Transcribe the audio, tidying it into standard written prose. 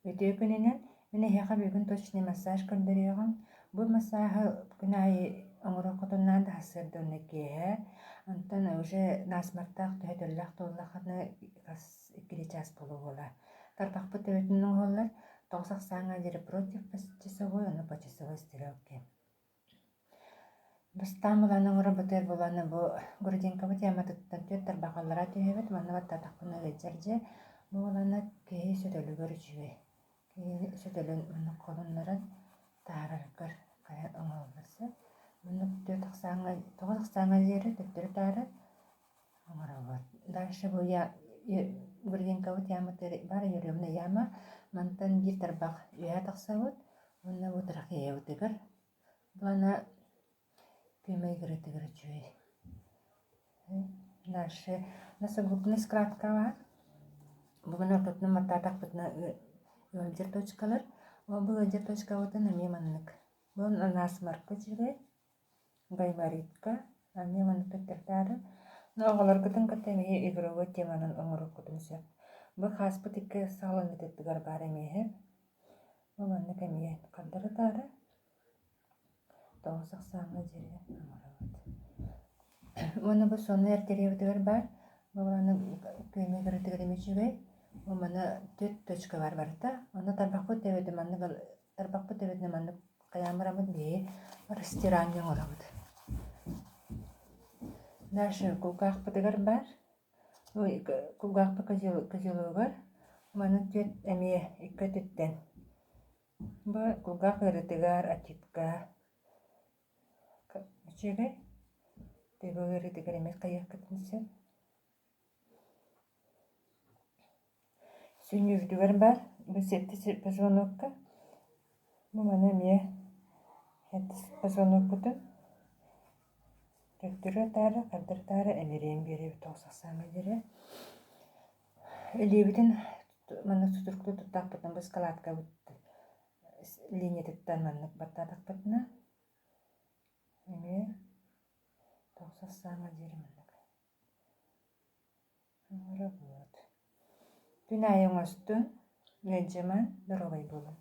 Үтүө күнүнэн, мин эһиэхэ бүгүн точный массаж көрдөрүөҕүм. Бу массааһы күн аайы оҥоруоххутун наада сарсыарда уонна киэһэ. Онтон уже насморктаах төһө төллөөх туоллаххына хас иккилии чаас буола-буола. Тарбахпыт төбөтүн оҥоһуллар, тоҕус ахсааҥҥа диэри против часовой уонна по часовой стрелке. Бастаан былаан оҥоробутугар буолаана бу грудинкабыт яматыттан түөрт тарбах аллара түһэбит, манна баттаатахпына ыалдьар дьиэ. Бу буолаана киһи сөтөлүгэр үчүгэй. Киһи сөтөлүн маннык холуннаран таһаарарыгар хайа оҥоһуллар сөп. Маннык түөрт ахсааҥҥа, тоҕус ахсааҥҥа диэри төттөрү-таары оҥоробут. Дальше бу я грудинкабыт яматыгар баар еревна яма. Мантан биир тарбах үөһэ тахсабыт уонна бу трахеябытыгар Уонна күөмэй ырытыгар үчүгэй. Дальше носогубный складка баар. Бүгүн ортотунан баттаатахпытына ыалдьар точкалар. Ол бу ыалдьар точкабытын эмиэ маннык. Бу насморка үчүгэй, гайморитка, эмиэ маннык төттөрүтаары. Но оҕолоргутун кытта эмиэ игровой теманан оҥоруоххутун сөп. Бу хааспыт икки саҕаланыытыгар баар эмиэ. Бу маннык эмиэ хардары-таары тоҕус ахсааҥҥа диэри оҥоробут. Уонна бу сонно эрдэриэбитигэр баар, бу аны күөмэй кыратыгар эмиэ үчүгэй. Бу маны түөрт точка баар барыта. Онно тарбахпыт төбөтө маннык тарбахпыт төбөтүнэн маннык хайаан бараммыт биһиги растирание оҥоробут. Дальше кулгаахпытыгар баар Кулгаахпыт козелогар маны түөрт эмиэ икки өттүттэн бу кулгаах ыарыытыгар отитка үчүгэй төбө ыарыытыгар эмиэ хайыаххытын сөп. Сүнньүбүтүгэр баар бу сэттис позвонокка бу маны эмиэ сэттис позвонокпутун Төттөрү-таары, хардары-таары эмириэн биэрэбит тоҕус ахсааҥҥа диэри. Илиибитин маннык сутуруктуу туттахпытына бу ыскалаадкабыт линиятыттан маннык баттаатахпытына эмиэ тоҕус ахсааҥҥа диэри маннык оҥоробут. Күн аайы оҥостун, ыалдьымаҥ, доруобай буолуҥ.